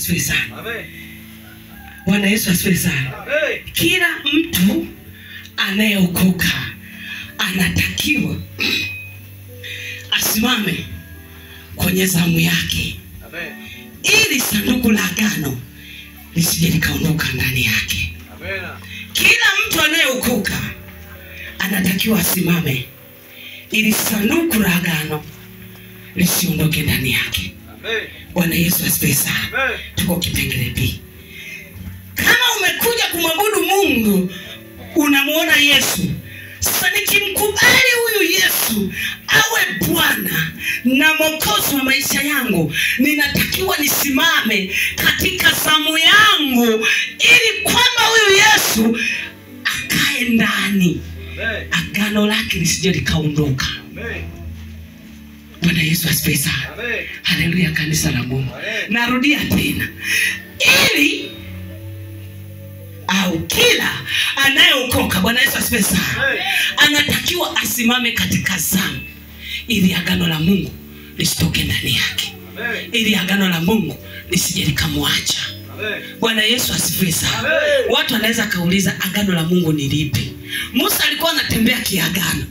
asifiwe sana. Amen. Bwana Yesu asifiwe sana. Amen. Kila mtu anayeokoka anatakiwa asimame kwenye zamu yake. Amen. Ili sanduku la agano lisije likaondoka ndani yake. Amen. Kila mtu anayeokoka anatakiwa asimame ili sanduku la agano lisiondoke ndani yake. Amen. Bwana Yesu asifiwe sana. Tuko kipengele B. Kama umekuja kumwabudu Mungu, unamuona Yesu. Sasa nikimkubali huyu Yesu awe Bwana na Mwokozi wa maisha yangu, ninatakiwa nisimame katika zamu yangu ili kwamba huyu Yesu akae ndani. Agano lake lisije likaondoka. Bwana Yesu asifiwe sana. Haleluya, kanisa la Mungu. Narudia tena. Ili au kila anayeokoka, Bwana Yesu asifiwe sana, anatakiwa asimame katika zamu ili agano la Mungu lisitoke ndani yake. Ili agano la Mungu lisije likamwacha. Bwana Yesu asifiwe sana. Watu wanaweza kauliza agano la Mungu ni lipi? Musa alikuwa anatembea kiagano.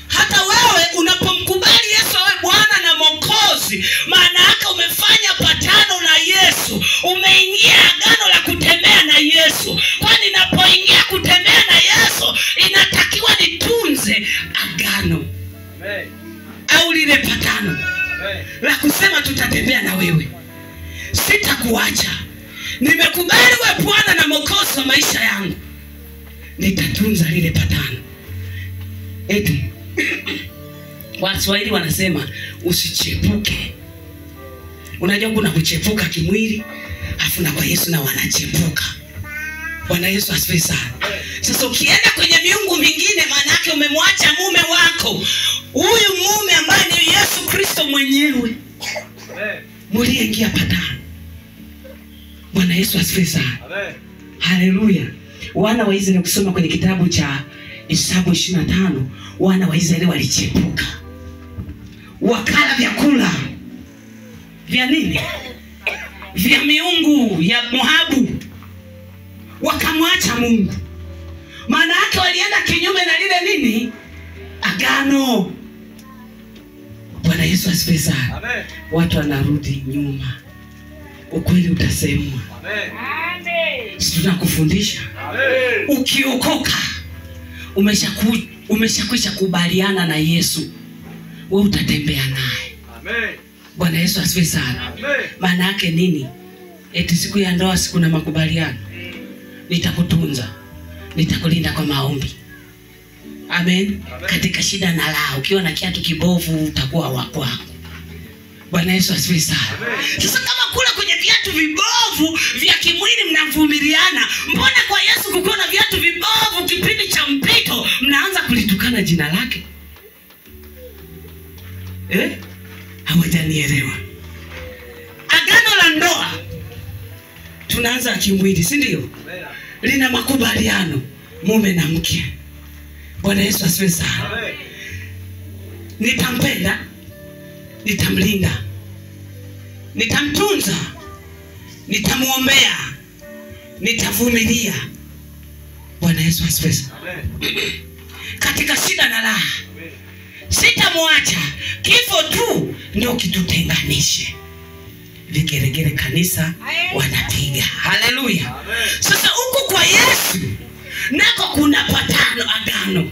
Hata wewe unapomkubali Yesu awe Bwana na Mwokozi, maana yake umefanya patano na Yesu, umeingia agano la kutembea na Yesu. Kwani ninapoingia kutembea na Yesu, inatakiwa nitunze agano. Amen. Au lile patano. Amen. La kusema tutatembea na wewe, sitakuacha. Nimekubali wewe Bwana na Mwokozi wa maisha yangu, nitatunza lile patano. Eti Waswahili wanasema usichepuke. Unajua kuna kuchepuka kimwili, afu na kwa Yesu na wanachepuka. Bwana Yesu asifiwe sana. Sasa ukienda kwenye miungu mingine, maana yake umemwacha mume wako, huyu mume ambaye ni Yesu Kristo mwenyewe, mliingia patano. Bwana Yesu asifiwe sana. Haleluya. Wana wa Israeli, kusoma kwenye kitabu cha Hesabu 25, wana wa Israeli walichepuka, wakala vyakula vya nini? Vya miungu ya Moabu, wakamwacha Mungu. Maana yake walienda kinyume na lile nini? Agano. Bwana Yesu asifiwe sana. Amen. Watu wanarudi nyuma, ukweli utasemwa. Amen. Sisi tunakufundisha. Ukiokoka umeshakwisha kubaliana na Yesu, wewe utatembea naye. Amen. Bwana Yesu asifiwe sana. Maana yake nini? Eti siku ya ndoa siku na makubaliano. Nitakutunza, nitakulinda kwa maombi. Amen. Amen. Katika shida na raha, ukiwa na kiatu kibovu utakuwa wa kwangu. Bwana Yesu asifiwe sana. Sasa kama kula kwenye viatu vibovu vya kimwili mnavumiliana, mbona kwa Yesu kukiwa na viatu vibovu kipindi cha mpito mnaanza kulitukana jina lake? Hawajanielewa. Agano la ndoa tunaanza kimwili, si ndio? Lina makubaliano mume na mke. Bwana Yesu asifiwe sana. Nitampenda, nitamlinda, nitamtunza, nitamuombea, nitavumilia. Bwana Yesu asifiwe sana. Katika shida na raha sitamwacha, kifo tu ndio kitutenganishe. Vigeregere kanisa wanapiga. Haleluya. Sasa huku kwa Yesu nako kuna patano, agano.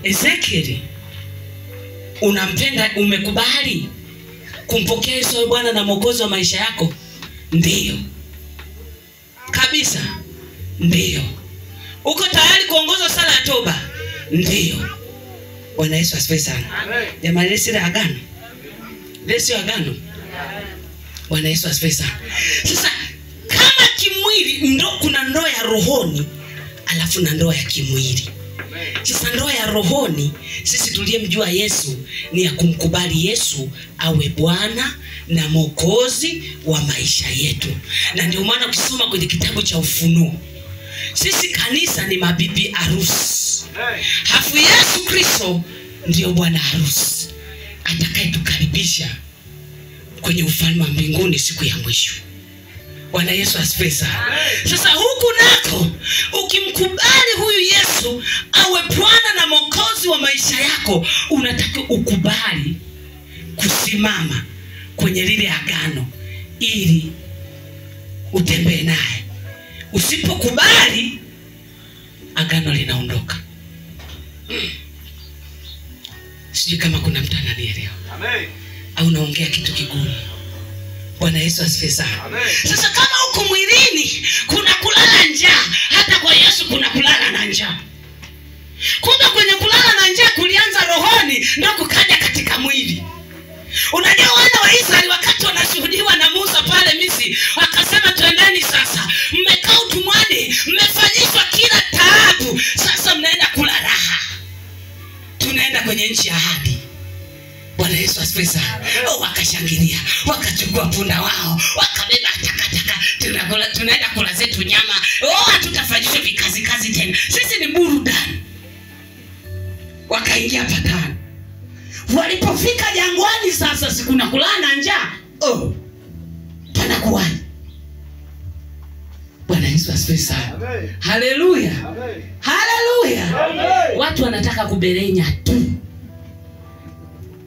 Ezekiel, unampenda, umekubali kumpokea Yesu Bwana na Mwokozi wa maisha yako? Ndiyo. Kabisa. Ndiyo. Uko tayari kuongoza sala ya toba? Ndiyo. Bwana Yesu asifiwe sana. Jamani, leo si agano. Leo sio agano. Bwana Yesu asifiwe sana. Sasa kama kimwili ndo kuna ndoa ya rohoni, alafu na ndoa ya kimwili. Sasa ndoa ya rohoni sisi tuliyemjua Yesu ni ya kumkubali Yesu awe Bwana na Mwokozi wa maisha yetu. Na ndio maana ukisoma kwenye kitabu cha Ufunuo, sisi kanisa ni mabibi harusi. Hafu Yesu Kristo ndio bwana harusi atakayetukaribisha kwenye ufalme wa mbinguni siku ya mwisho. Bwana Yesu asifiwe sana. Sasa huku nako ukimkubali huyu Yesu awe Bwana na Mwokozi wa maisha yako, unatakiwa ukubali kusimama kwenye lile agano ili utembee naye. Usipokubali, agano linaondoka. Sijui kama kuna mtu ananielewa. Amen. Au naongea kitu kigumu. Bwana Yesu asifiwe sana. Amen. Sasa kama huko mwilini kuna kulala njaa, hata kwa Yesu kuna kulala na njaa. Kumbe kwenye kulala na njaa kulianza rohoni ndio kukaja katika mwili. Unajua wana wa Israeli wakati wanashuhudiwa na Musa pale Misri, wakasema twendeni sasa, mmekaa utumwani, mmefanyishwa kila taabu, sasa mnaenda kula raha. Tunaenda kwenye nchi ya ahadi. Bwana Yesu asifiwe sana. Oh, wakashangilia, wakachukua punda wao, wakabeba takataka, tunaenda kula zetu nyama. Oh, hatutafanyishwa vikazi kazi tena. Sisi ni burudani. Wakaingia patano. Walipofika jangwani sasa, siku na kulala na njaa. Oh, panakuwaje? Bwana Yesu asifiwe sana. Haleluya. Haleluya. Watu wanataka kuberenya tu.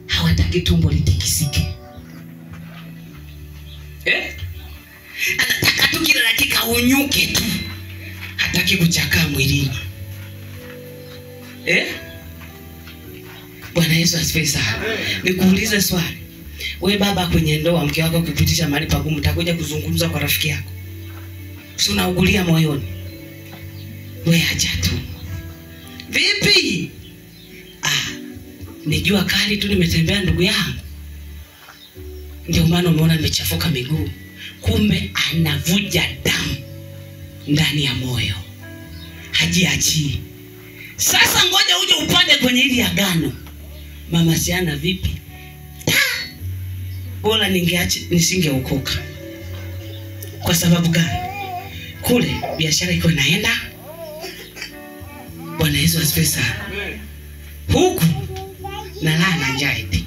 Hawataki tumbo litikisike. Anataka tu kila dakika unyuke tu. Hataki kuchakaa mwilini. Bwana Yesu asifiwe sana. Nikuulize swali. Wewe baba kwenye ndoa, mke wako kupitisha mahali pagumu, utakuja kuzungumza kwa rafiki yako? Si unaugulia moyoni? Wewe acha tu. Vipi? Ni jua kali tu nimetembea ndugu yangu. Ndio maana umeona nimechafuka miguu. Kumbe anavuja damu ndani ya moyo. Hajiachii. Sasa ngoja uje upande kwenye hili agano. Mama Siana vipi? Ta! Bora ningeacha nisingeokoka. Kwa sababu gani? Kule biashara iko inaenda. Bwana Yesu asifiwe sana. Huku nalala na njaa eti.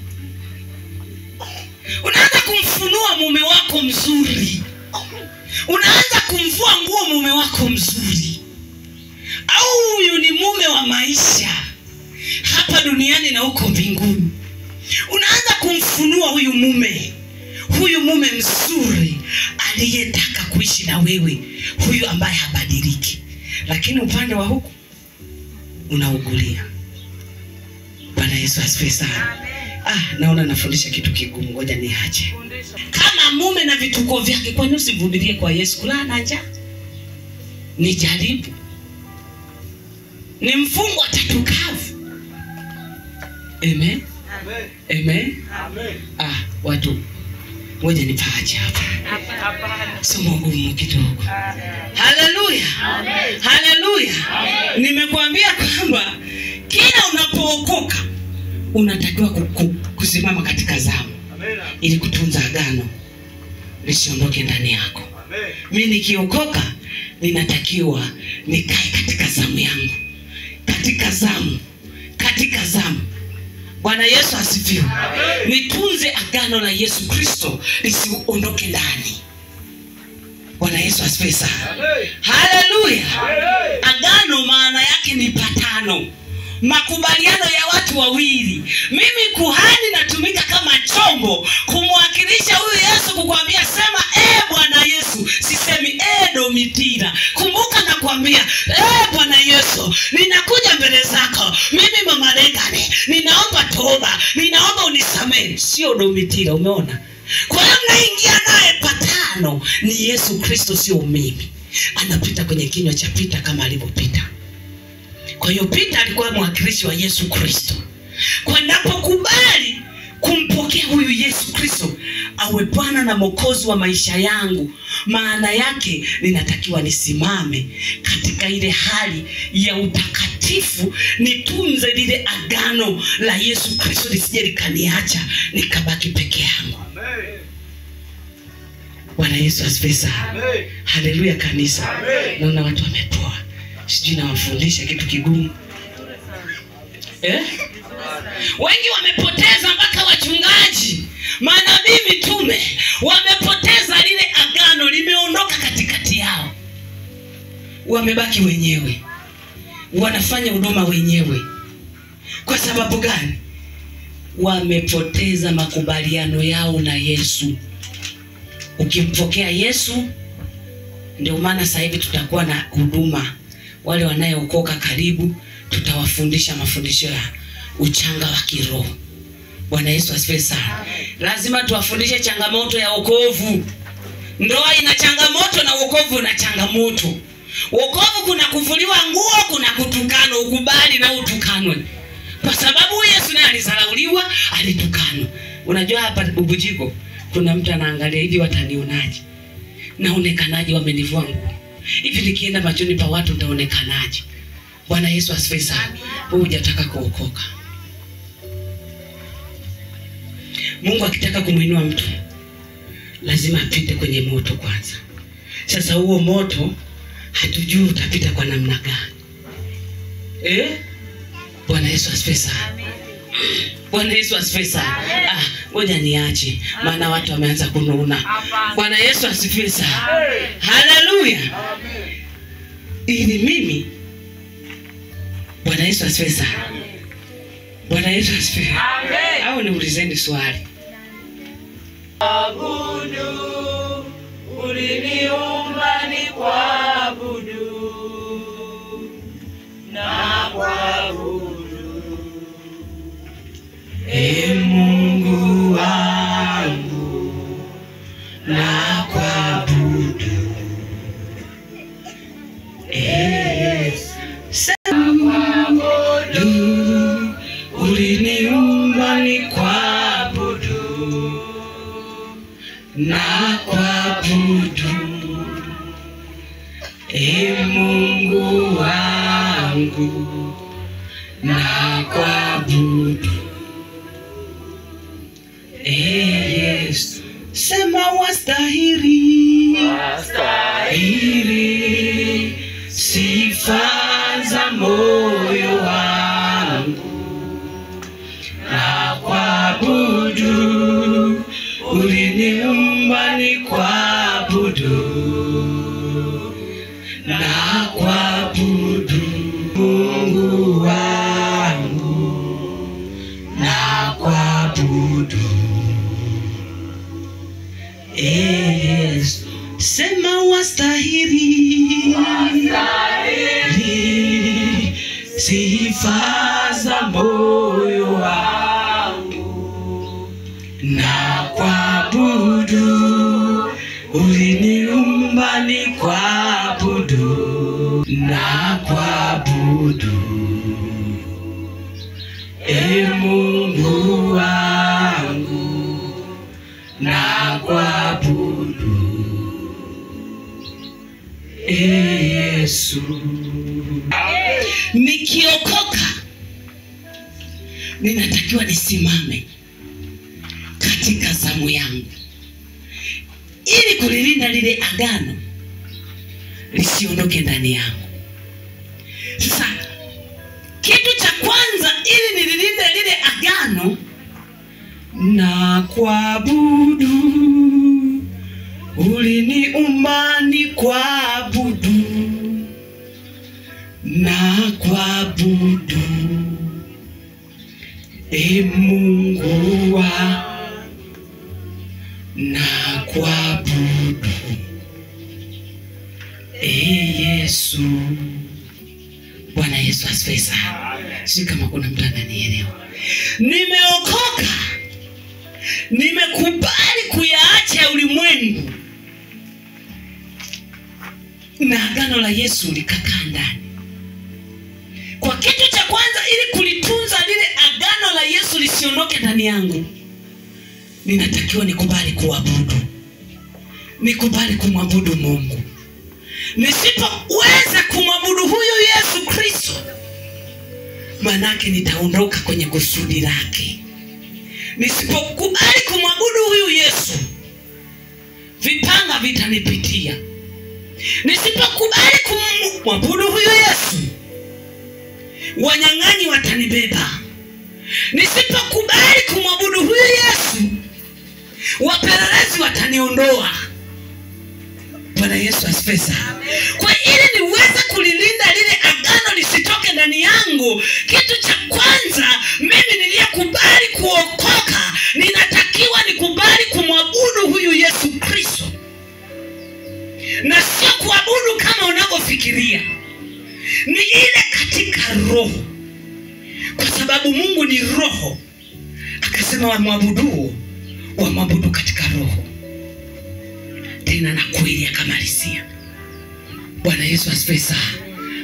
Unaanza kumfunua mume wako mzuri. Unaanza kumvua nguo mume wako mzuri. Au huyu ni mume wa maisha hapa duniani na huko mbinguni. Unaanza kumfunua huyu mume. Huyu mume mzuri aliyetaka kuishi na wewe, huyu ambaye habadiliki. Lakini upande wa huku unaugulia. Bwana Yesu asifiwe sana. Naona nafundisha kitu kigumu, ngoja niache. Kama mume na vituko vyake, kwa nini usivumilie kwa Yesu? Kulala na njaa ni jaribu. Ni mfungwa tatu kavu. Amen. Amen. Amen. Amen. Watu ngoja nipaache hapa. Somo gumu kidogo. Haleluya. Haleluya. Nimekuambia kwamba kila unapookoka unatakiwa kusimama katika zamu ili kutunza agano lisiondoke ndani yako. Mimi nikiokoka ninatakiwa nikae katika zamu yangu. Katika zamu. Katika zamu. Bwana Yesu asifiwe. Nitunze agano la Yesu Kristo lisiondoke ndani. Bwana Yesu asifiwe sana. Haleluya. Agano maana yake ni patano, makubaliano ya watu wawili. Mimi kuhani natumika kama chombo kumwakilisha huyu Yesu, kukwambia sema Bwana Yesu, sisemi Domitila. Kumbuka nakwambia Bwana Yesu, ninakuja mbele zako. Mimi Mama Regane, ninaomba toba, ninaomba unisamehe. Sio Domitila, umeona? Kwa hiyo mnaingia naye patano ni Yesu Kristo, sio mimi. Anapita kwenye kinywa cha Pita kama alivyopita. Kwa hiyo Pita alikuwa mwakilishi wa Yesu Kristo. Kwa ninapokubali kumpokea huyu Yesu Kristo awe Bwana na Mwokozi wa maisha yangu, maana yake ninatakiwa nisimame katika ile hali ya utakatifu, nitunze lile agano la Yesu Kristo lisije likaniacha nikabaki peke yangu. Bwana Yesu asifiwe sana. Haleluya kanisa. Naona watu wamepoa. Sijui nawafundisha kitu kigumu. Wengi wamepoteza mpaka wachungaji. Manabii, mitume wamepoteza lile agano, limeondoka katikati yao. Wamebaki wenyewe, wanafanya huduma wenyewe. Kwa sababu gani? Wamepoteza makubaliano yao na Yesu. Ukimpokea Yesu, ndio maana sasa hivi tutakuwa na huduma. Wale wanayeokoka karibu, tutawafundisha mafundisho ya uchanga wa kiroho. Bwana Yesu asifiwe sana. Lazima tuwafundishe changamoto ya wokovu. Ndoa ina changamoto na wokovu una changamoto. Wokovu kuna kuvuliwa nguo, kuna kutukanwa, ukubali na utukanwe. Kwa sababu Yesu naye alizalauliwa, alitukanwa. Unajua hapa Bubujiko kuna mtu anaangalia hivi, watanionaje? Naonekanaje wamenivua nguo? Hivi nikienda machoni pa watu nitaonekanaje? Bwana Yesu asifiwe sana. Wewe hujataka kuokoka. Mungu akitaka kumuinua mtu lazima apite kwenye moto kwanza. Sasa huo moto hatujui utapita kwa namna gani. Bwana Yesu asifiwe sana. Bwana Yesu asifiwe sana. Ngoja niache maana watu wameanza kununa. Bwana Yesu asifiwe sana. Haleluya. Ili mimi, Bwana Yesu asifiwe sana. Bwana Yesu asifiwe. Au niulizeni swali. Abudu, uliniumba nikuabudu, na kuabudu. E Mungu wangu, na kuabudu. Yesu, kuabudu, uliniumba nikuabudu, na kuabudu. E Mungu wangu, na kuabudu. Yesu, sema wastahili, wastahili sifa za moyo wangu, na kuabudu, uliniumba nikuabudu, na kuabudu Mungu wangu, na kuabudu. Yesu, sema wastahili, wastahili sifa za moyo wangu, na kuabudu, uliniumba nikuabudu, na kuabudu. E Mungu wangu, na kuabudu. Yesu, nikiokoka ninatakiwa nisimame katika zamu yangu ili kulilinda lile agano lisiondoke ndani yangu. Sasa kitu cha kwanza ili nililinde lile agano, na kuabudu, uliniumba nikuabudu, na kuabudu. E Mungu wa, na kuabudu. E Yesu. Bwana Yesu asifiwe sana. Si kama kuna mtu ananielewa. Nimeokoka, nimekubali kuyaacha ulimwengu, na agano la Yesu likakaa ndani. Kwa kitu cha kwanza, ili kulitunza lile agano la Yesu lisiondoke ndani yangu, ninatakiwa nikubali kuabudu, nikubali kumwabudu Mungu. Nisipoweza kumwabudu huyu Yesu Kristo, manake nitaondoka kwenye kusudi lake. Nisipokubali kumwabudu huyu Yesu, vipanga vitanipitia. Nisipokubali kumwabudu huyu Yesu, wanyang'anyi watanibeba. Nisipokubali kumwabudu huyu Yesu, Wapelelezi wataniondoa. Bwana Yesu asifiwe sana. Kwa ili niweze kulilinda lile agano lisitoke ndani yangu, kitu cha kwanza mimi niliyekubali kuokoka, ninatakiwa nikubali kumwabudu huyu Yesu Kristo. Na sio kuabudu kama unavyofikiria. Ni ile katika roho. Kwa sababu Mungu ni roho. Akasema wamwabudu, wamwabudu katika roho tena na kweli, akamalizia. Bwana Yesu asifiwe sana.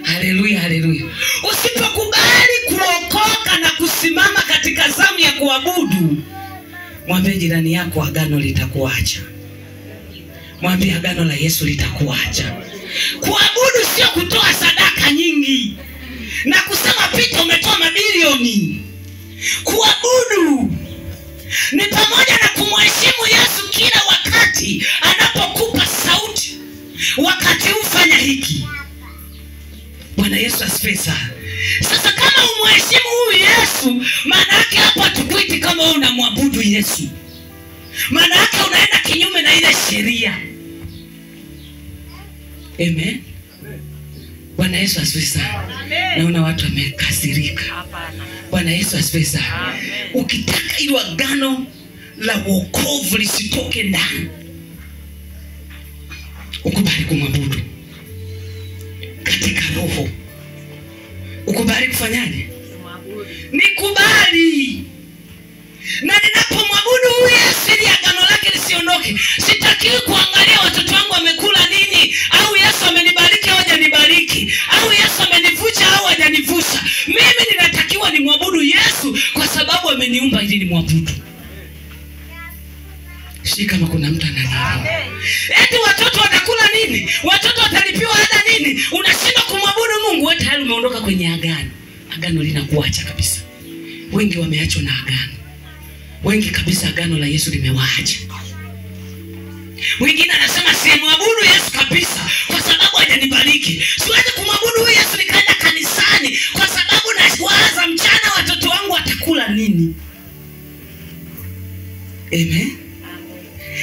Haleluya, haleluya. Usipokubali kuokoka na kusimama katika zamu ya kuabudu, mwambie jirani yako agano litakuacha. Mwambie agano la Yesu litakuacha. Kuabudu sio kutoa sadaka nyingi na kusema pita umetoa mabilioni. Kuabudu ni pamoja na kumheshimu Yesu kila wakati anapokupa sauti. Wakati ufanya hiki. Bwana Yesu asifiwe sana. Sasa kama umheshimu huyu Yesu, maana yake hapa tukuiti kama wewe unamwabudu Yesu. Maana yake unaenda kinyume na ile sheria. Amen. Bwana Yesu asifiwe sana. Naona watu wamekasirika. Bwana Yesu asifiwe sana. Ukitaka ile agano la wokovu lisitoke ndani, ukubali kumwabudu katika roho. Ukubali kufanyaje? Nikubali. Na ninapomwabudu huyu Yesu ili agano lake lisiondoke, sitakiwi kuangalia watoto wangu wamekula nini, au Yesu amenibariki au hajanibariki, au Yesu amenivusha au hajanivusha. Mimi ninatakiwa nimwabudu Yesu kwa sababu ameniumba ili nimwabudu. Si kama kuna mtu ananielewa. Eti watoto watakula nini? Watoto watalipiwa ada nini? Unashindwa kumwabudu Mungu, wewe tayari umeondoka kwenye agano. Agano linakuacha kabisa. Wengi wameachwa na agano. Wengi kabisa agano la Yesu limewaacha. Mwingine anasema simwabudu Yesu kabisa kwa sababu hajanibariki. Siwezi kumwabudu huyu Yesu nikaenda kanisani kwa sababu nawaza mchana watoto wangu watakula nini. Amen.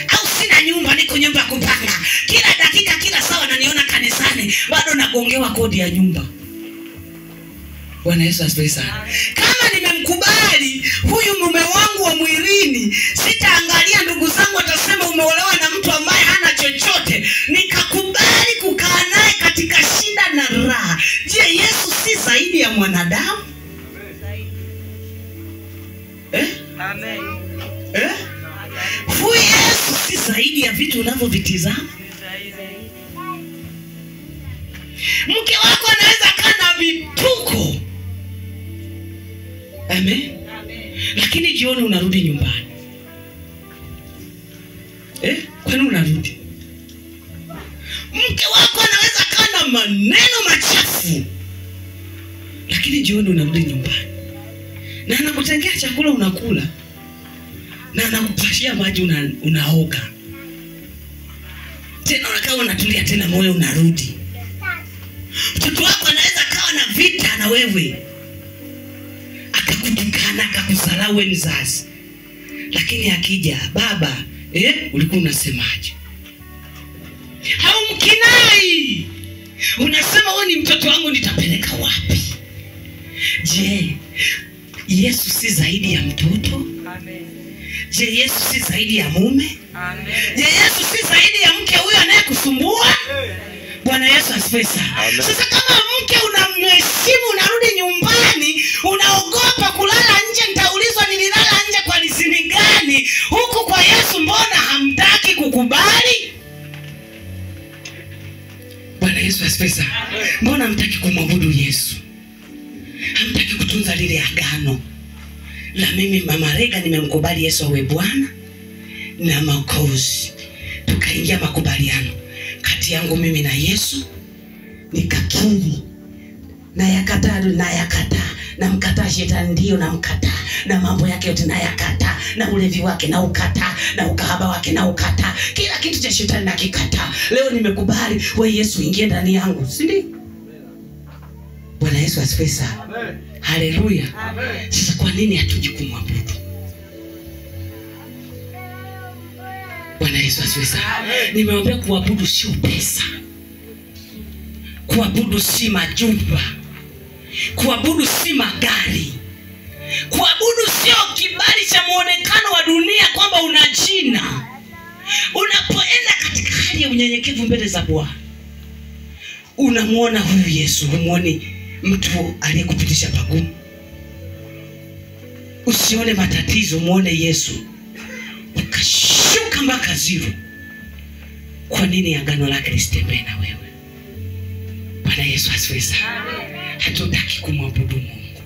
Au sina nyumba, niko nyumba ya kupanga. Kila dakika, kila saa wananiona kanisani, bado nagongewa kodi ya nyumba. Bwana Yesu asifiwe sana. Kama nimemkubali huyu mume wangu wa mwilini, sitaangalia ndugu zangu watasema umeolewa na mtu ambaye hana chochote. Nikakubali kukaa naye katika shida na raha. Je, Yesu si zaidi ya mwanadamu? Eh? Amen. Eh? Huyu Yesu si zaidi ya vitu unavyovitizama? Mke wako anaweza kaa na vituko. Amen. Amen. Lakini jioni unarudi nyumbani. Eh? Kwani unarudi? Mke wako anaweza kaa na maneno machafu, lakini jioni unarudi nyumbani. Na anakutengea chakula unakula. Na anakupashia maji unaoga. Tena unakaa unatulia, tena moyo unarudi. Mtoto wako anaweza kawa na vita na wewe, akakutukana, akakusalau wewe mzazi. Lakini akija, baba, ulikuwa unasemaje? Haumkinai. Unasema wewe ni mtoto wangu, nitapeleka wapi? Je, Yesu si zaidi ya mtoto? Amen. Je, Yesu si zaidi ya mume? Amen. Je, Yesu si zaidi ya mke huyo anayekusumbua? Bwana Yesu asifiwe sana. Sasa kama mke unamheshimu, unarudi nyumbani, unaogopa kulala nje, nitaulizwa nililala nje kwa lizini gani? Huku kwa Yesu mbona hamtaki kukubali? Bwana Yesu asifiwe sana. Mbona hamtaki kumwabudu Yesu? Hamtaki kutunza lile agano la mimi Mama Rega nimemkubali Yesu awe Bwana na Mwokozi. Tukaingia makubaliano kati yangu mimi na Yesu, nikakiri na yakataa, na yakataa, na mkataa shetani, ndio na mkataa, na mambo yake yote na yakataa, na ulevi wake na ukataa, na ukahaba wake na ukataa, kila kitu cha shetani na kikataa. Leo nimekubali wewe Yesu ingie ndani yangu, si ndio? Bwana Yesu asifiwe sana. Haleluya. Sasa kwa nini hatuji kumwabudu? Yesu asifiwe sana. Nimewaambia kuabudu sio pesa. Kuabudu si majumba. Kuabudu si magari. Kuabudu sio kibali cha muonekano wa dunia kwamba una jina. Unapoenda katika hali ya unyenyekevu mbele za Bwana, unamuona huyu Yesu, humuoni mtu aliyekupitisha pagumu. Usione matatizo, muone Yesu. Ukashuka mpaka zero. Kwa nini agano lake lisitembee na wewe? Bwana Yesu asifiwe sana. Hatutaki kumwabudu Mungu.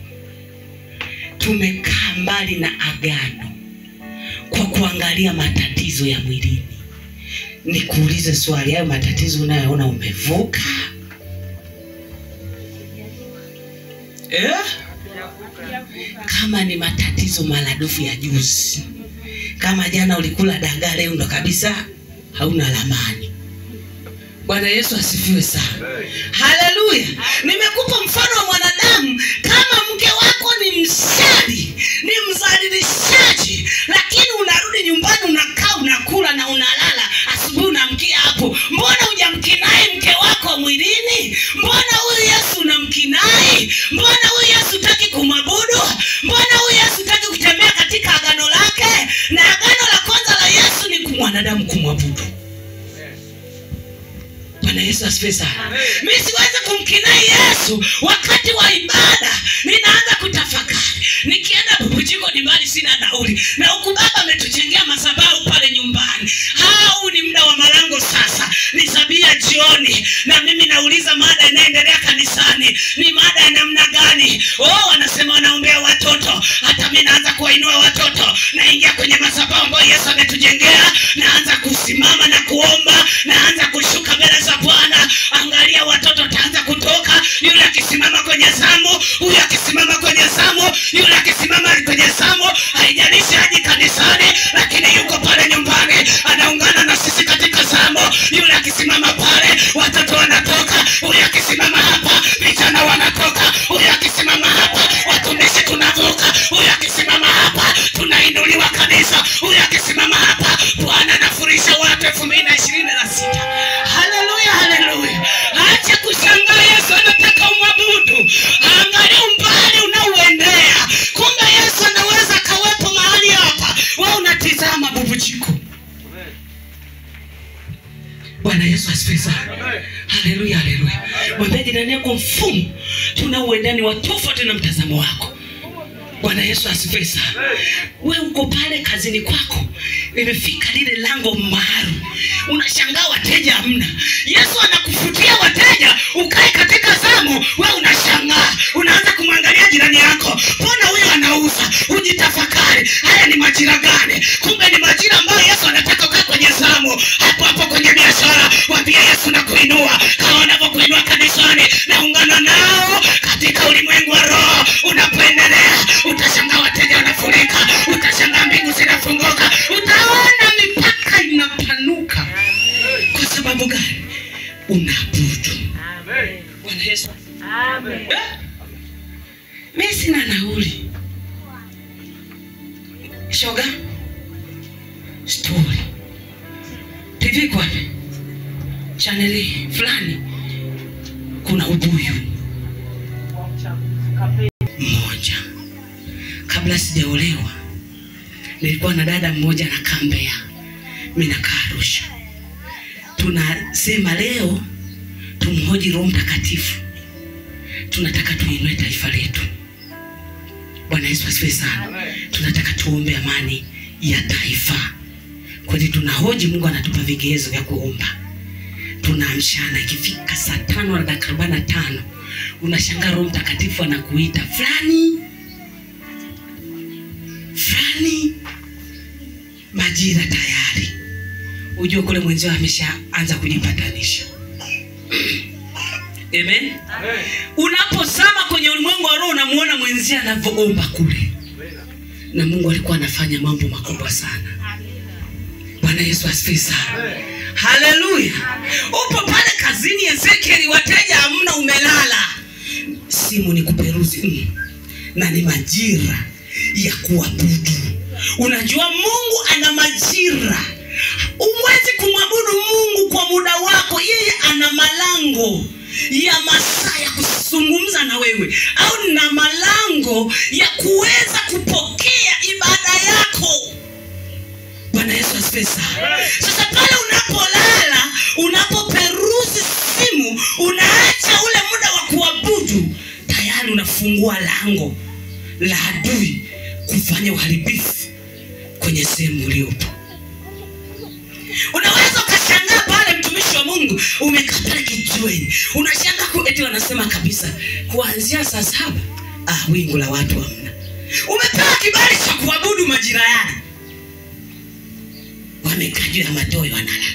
Tumekaa mbali na agano kwa kuangalia matatizo ya mwilini. Nikuulize swali, hayo matatizo unayoona umevuka? Kama ni matatizo maradufu ya juzi, kama jana ulikula dagaa, leo ndo kabisa hauna lamani. Bwana Yesu asifiwe sana. Haleluya. Nimekupa mfano wa mwanadamu. Kama mke wako ni msali, ni mzalilishaji, lakini unarudi nyumbani unakaa unakula na unalala, asubuhi unamkia hapo, mbona hujamkinai mke wako mwilini? Mbona huyu Yesu unamkinai? Mbona huyu Yesu hutaki kumwabudu? Mbona huyu Yesu hutaki kutembea katika agano lake? Na agano la kwanza la Yesu ni mwanadamu kumwabudu. Bwana Yesu asifiwe sana. Mimi siwezi kumkinai Yesu wakati wa ibada. Ninaanza kutafakari. Nikienda Bubujiko ni mbali, sina nauli. Na huku baba ametujengea madhabahu pale nyumbani. Hau ni muda wa malango sasa. Ni sabia jioni. Na mimi nauliza mada inaendelea kanisani. Ni mada ya namna gani? Oh, wanasema wanaombea watoto. Hata mimi naanza kuwainua watoto. Naingia kwenye madhabahu ambayo Yesu ametujengea. Naanza kusimama na kuomba. Naanza kushuka mbele za Bwana. Angalia watoto taanza kutoka. Yule akisimama kwenye zamu, huyu akisimama kwenye zamu, yule akisimama kwenye zamu, haijalishi aje kanisani, lakini yuko pale nyumbani anaungana na sisi katika zamu. Yule akisimama pale watoto wanatoka, huyu akisimama hapa vijana wanatoka, huyu akisimama hapa watumishi tunavuka, huyu akisimama hapa tunainuliwa kanisa, huyu akisimama hapa Bwana anafurisha watu 2026. Haleluya, haleluya. Acha kushangaa, Yesu anataka umwabudu. Angalia umbali unaoendea. Kumbe Yesu anaweza kawepo mahali hapa, wewe unatizama Bubujiko. Bwana Yesu asifiwe sana. Haleluya, haleluya. Mwambie jirani yako, mfumo tunaoendea ni wa tofauti na mtazamo wako. Bwana Yesu asifiwe sana. Wewe uko pale kazini kwako, imefika lile lango maalum, unashangaa wateja hamna. Yesu anakufutia wateja ukae katika zamu, wewe unashangaa. Unaanza kumwangalia jirani yako, mbona huyu anauza? Ujitafakari, haya ni majira gani? Kumbe ni majira ambayo Yesu anataka ukae kwenye zamu. Hapo hapo kwenye biashara, waambie Yesu nakuinua kama wanavyokuinua kanisani, naungana nao katika ulimwengu wa roho. Unapoendelea utashangaa wateja wanafurika, utashangaa mbingu zinafunguka, utaona mipaka inapanuka. Kwa sababu gani? Unaabudu. Amen. Bwana Yesu. Amen. Mimi sina nauli. Shoga. Story. TV kwa wapi? Channel fulani kuna ubuyu mmoja. Kabla sijaolewa nilikuwa na dada mmoja anakaa Mbeya, mimi nakaa Arusha. Tunasema leo tumhoji Roho Mtakatifu, tunataka tuinue taifa letu. Bwana Yesu asifiwe sana. Tunataka tuombe amani ya taifa. Kwani tunahoji, Mungu anatupa vigezo vya kuomba. Tunaamshana, ikifika saa 5:45 unashangaa Roho Mtakatifu anakuita, fulani fulani, majira tayari. Ujue kule mwenzio ameshaanza kujipatanisha. Amen. Amen. Unapozama kwenye ulimwengu wa roho unamuona mwenzio anavyoomba kule. Na Mungu alikuwa anafanya mambo makubwa sana. Bwana Yesu asifiwe sana. Haleluya. Upo pale kazini Ezekiel, wateja hamna, umelala. Simu ni kuperuzi. Na ni majira ya kuabudu. Unajua Mungu ana majira. Umwezi muda wako. Yeye ana malango ya masaa ya kuzungumza na wewe, au na malango ya kuweza kupokea ibada yako. Bwana Yesu asifiwe sana. Sasa pale unapolala, unapoperuzi simu, unaacha ule muda wa kuabudu, tayari unafungua lango la adui kufanya uharibifu kwenye sehemu uliopo. Unaweza ukashangaa pale, mtumishi wa Mungu, umekaa pale kijiweni, unashangaa eti wanasema kabisa kuanzia saa 7 wingu la watu hamna. Umepewa kibali cha kuabudu majira yale, wamekaa juu ya matoyo wanalala.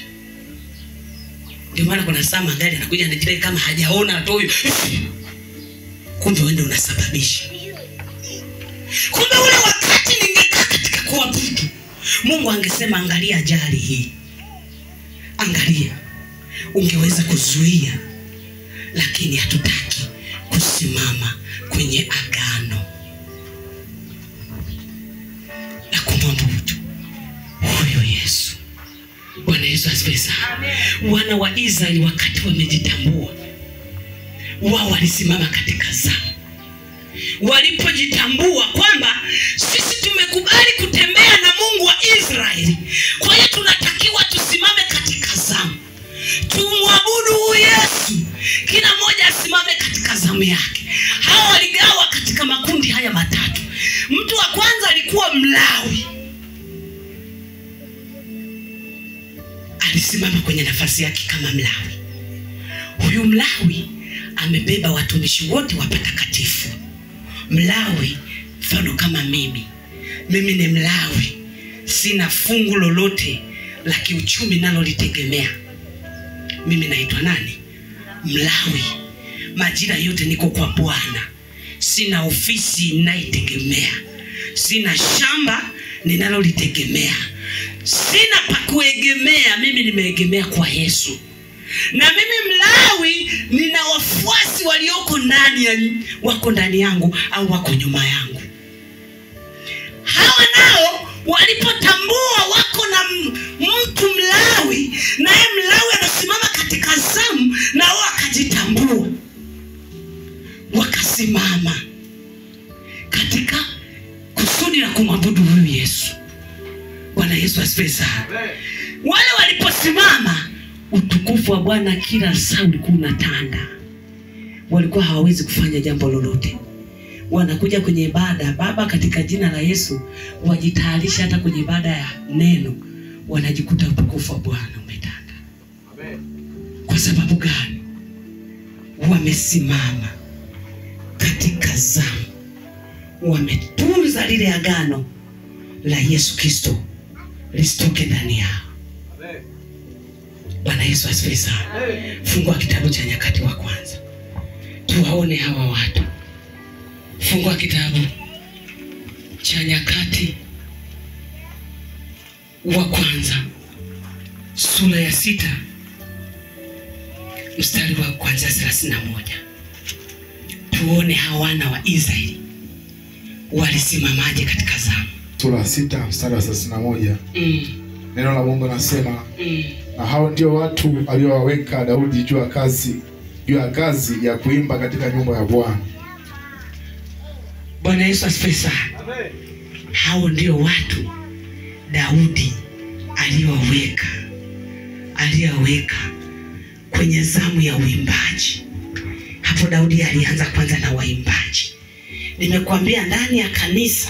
Ndio maana kuna saa magari anakuja anajidai kama hajaona toyo, kumbe wewe ndio unasababisha. Kumbe ule wakati ningekaa katika kuabudu, Mungu angesema angalia ajali hii, angalia, ungeweza kuzuia, lakini hatutaki kusimama kwenye agano la kumwabudu huyo Yesu. Bwana Yesu asifiwe sana. Wana wa Israeli wakati wamejitambua, wao walisimama katika zamu. Walipojitambua kwamba sisi tumekubali kutembea na Mungu wa Israeli, kwa hiyo tunatakiwa tusimame katika zamu, tumwabudu huyu Yesu. Kila mmoja asimame katika zamu yake. Hawa waligawa katika makundi haya matatu. Mtu wa kwanza alikuwa Mlawi, alisimama kwenye nafasi yake kama Mlawi. Huyu Mlawi amebeba watumishi wote wa patakatifu. Mlawi mfano kama mimi. Mimi ni Mlawi, sina fungu lolote la kiuchumi nalolitegemea. Mimi naitwa nani? Mlawi. Majira yote niko kwa Bwana. Sina ofisi ninaitegemea, sina shamba ninalolitegemea, sina pa kuegemea. Mimi nimeegemea kwa Yesu. Na mimi Mlawi nina wafuasi walioko ndani ya, wako ndani yangu au wako nyuma yangu. Hawa nao walipotambua wako na mtu Mlawi, naye Mlawi anasimama katika zamu, na wao wakajitambua, wakasimama katika kusudi la kumwabudu huyu Yesu. Bwana Yesu asifiwe sana. Wale waliposimama, utukufu wa Bwana kila saa ulikuwa unatanda. Walikuwa hawawezi kufanya jambo lolote. Wanakuja kwenye ibada, Baba katika jina la Yesu, wajitayarisha hata kwenye ibada ya neno, wanajikuta utukufu wa Bwana umetanda. Amen. Kwa sababu gani? Wamesimama katika zamu, wametunza lile agano la Yesu Kristo lisitoke ndani yao. Amen. Bwana Yesu asifiwe sana. Fungua kitabu cha Nyakati wa Kwanza, tuwaone hawa watu. Fungua kitabu cha Nyakati wa Kwanza sura ya 6 mstari wa kwanza 31. Tuone hawa wana wa Israeli walisimamaje katika zamu. Sura ya 6 mstari wa 31. Neno la Mungu nasema, na hao ndio watu aliowaweka Daudi juu ya kazi ya kuimba katika nyumba ya Bwana. Bwana Yesu asifiwe sana. Hao ndio watu Daudi aliowaweka kwenye zamu ya uimbaji. Hapo Daudi alianza kwanza na waimbaji. Nimekuambia ndani ya kanisa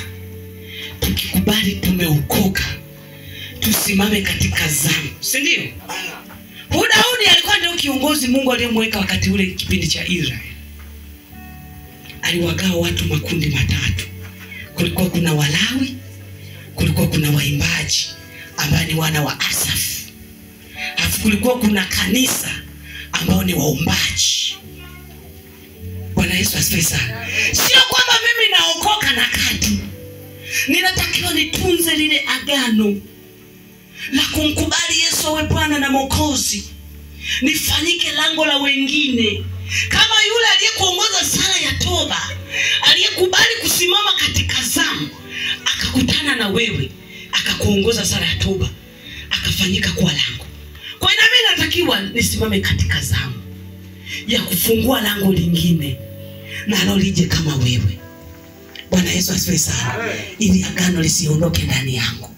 tukikubali tumeokoka, tusimame katika zamu, si ndio? Huyu Daudi alikuwa ndio kiongozi Mungu aliyemweka wakati ule kipindi cha Israeli. Aliwagawa watu makundi matatu. Kulikuwa kuna Walawi, kulikuwa kuna waimbaji ambao ni wana wa Asaf, alafu kulikuwa kuna kanisa ambao ni waombaji. Bwana Yesu asifiwe sana. Sio kwamba mimi naokoka na kati, ninatakiwa nitunze lile agano la kumkubali Yesu awe Bwana na Mwokozi, nifanyike lango la wengine. Kama yule aliyekuongoza sala ya toba, aliyekubali kusimama katika zamu, akakutana na wewe, akakuongoza sala ya toba, akafanyika kuwa lango. Kwa hiyo mimi natakiwa nisimame katika zamu ya kufungua lango lingine nalo lije kama wewe. Bwana Yesu asifiwe sana. Ili agano lisiondoke ndani yangu.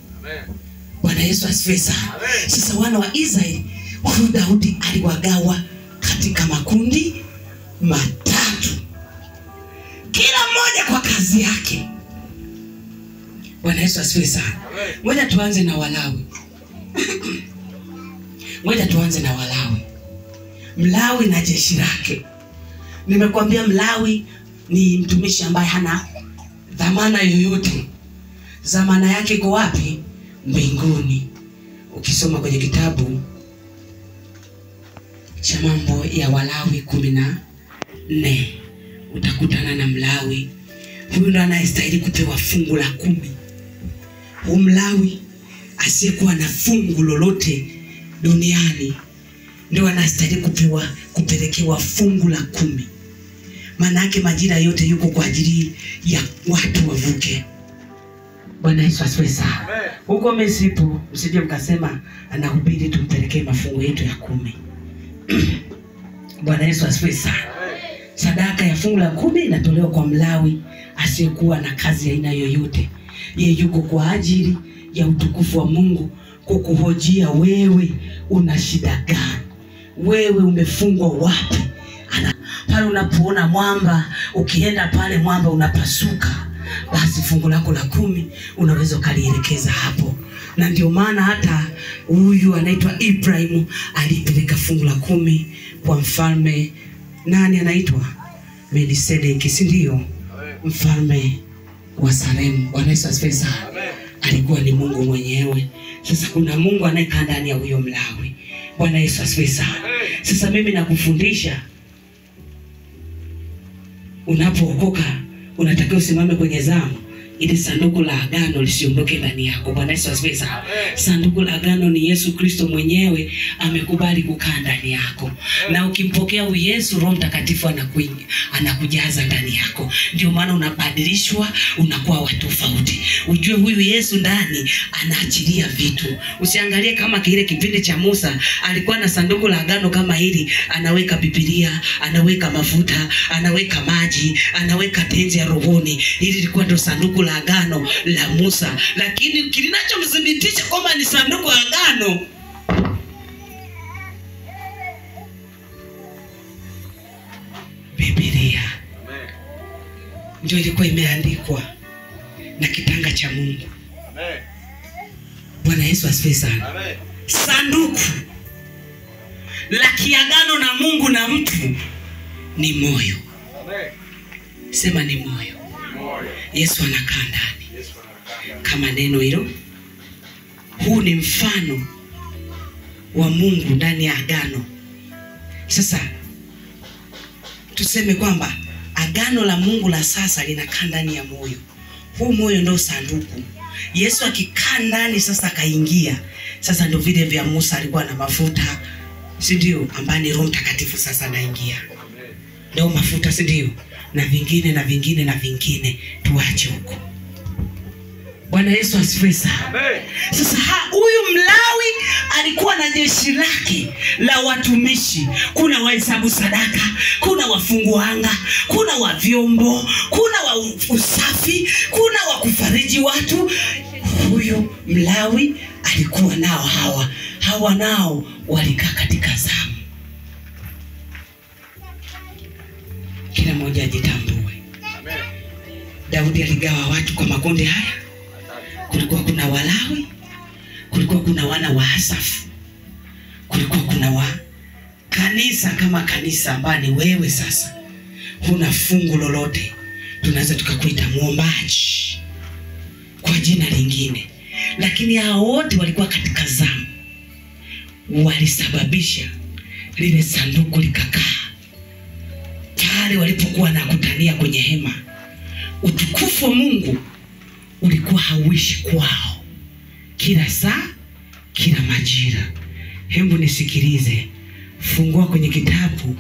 Bwana Yesu asifiwe sana. Sasa wana wa Israeli, huyu Daudi aliwagawa katika makundi matatu, kila mmoja kwa kazi yake. Bwana Yesu asifiwe sana. Ngoja tuanze na Walawi. Ngoja tuanze na Walawi. Mlawi na jeshi lake. Nimekuambia Mlawi ni mtumishi ambaye hana dhamana yoyote. Dhamana yake iko wapi? Mbinguni. Ukisoma kwenye kitabu cha Mambo ya Walawi 14 utakutana na Mlawi. Huyu ndo anayestahili kupewa fungu la 10. Huyu Mlawi asiyekuwa na fungu lolote duniani ndio anastahili kupewa, kupelekewa fungu la 10. Maana yake majira yote yuko kwa ajili ya watu wavuke. Bwana Yesu asifiwe sana. Huko misipo msije mkasema anahubiri tumpelekee mafungu yetu ya 10. Bwana Yesu asifiwe sana. Sadaka ya fungu la 10 inatolewa kwa Mlawi asiyekuwa na kazi ya aina yoyote. Yeye yuko kwa ajili ya utukufu wa Mungu, kukuhojia wewe una shida gani, wewe umefungwa wapi. Pale unapoona mwamba, ukienda pale mwamba unapasuka, basi fungu lako la 10 unaweza ukalielekeza hapo. Na ndio maana hata huyu anaitwa Ibrahimu alipeleka fungu la 10 kwa mfalme, nani anaitwa? Melkisedeki, si ndio? Mfalme wa Salemu. Bwana Yesu asifiwe sana. Alikuwa ni Mungu mwenyewe. Sasa kuna Mungu anayekaa ndani ya huyo Mlawi. Bwana Yesu asifiwe sana. Sasa mimi nakufundisha, unapookoka unatakiwa usimame kwenye zamu ili sanduku la agano lisiondoke ndani yako. Bwana Yesu asifiwe sana. Sanduku la agano ni Yesu Kristo mwenyewe amekubali kukaa ndani yako. Na ukimpokea huyu Yesu, Roho Mtakatifu anakujaza ndani yako. Ndio maana unabadilishwa, unakuwa wa tofauti. Ujue huyu Yesu ndani anaachilia vitu. Usiangalie kama kile kipindi cha Musa alikuwa na sanduku la agano kama hili, anaweka Biblia, anaweka mafuta, anaweka maji, anaweka tenzi ya rohoni. Hili lilikuwa ndio sanduku la agano la Musa. Lakini kinachomthibitisha kwamba ni sanduku la agano, Biblia ndio ilikuwa imeandikwa na kitanga cha Mungu. Bwana Yesu asifiwe sana. Sanduku la kiagano na Mungu na mtu ni moyo. Sema ni moyo. Yesu anakaa ndani kama neno hilo. Huu ni mfano wa Mungu ndani ya agano. Sasa tuseme kwamba agano la Mungu la sasa linakaa ndani ya moyo. Huu moyo ndio sanduku. Yesu akikaa ndani sasa akaingia. Sasa ndio vile vya Musa alikuwa na mafuta, si ndio? Ambaye ni Roho Mtakatifu sasa anaingia. Ndio mafuta, si ndio? Na vingine na vingine na vingine tuache huko. Bwana Yesu asifiwe sana. Sasa huyu Mlawi alikuwa na jeshi lake la watumishi. Kuna wahesabu sadaka, kuna wafungu anga, kuna wa vyombo, kuna wa usafi, kuna wa kufariji watu. Huyu Mlawi alikuwa nao hawa. Hawa nao walikaa katika zamu. Kila mmoja ajitambue. Daudi aligawa watu kwa makundi haya. Kulikuwa kuna Walawi, kulikuwa kuna wana wa Asafu, kulikuwa kuna wa kanisa kama kanisa ambaye ni wewe sasa. Huna fungu lolote, tunaweza tukakuita muombaji kwa jina lingine. Lakini hao wote walikuwa katika zamu. Walisababisha lile sanduku likakaa pale walipokuwa nakutania kwenye hema. Utukufu wa Mungu ulikuwa hauishi kwao kila saa, kila majira. Hebu nisikilize. Fungua kwenye kitabu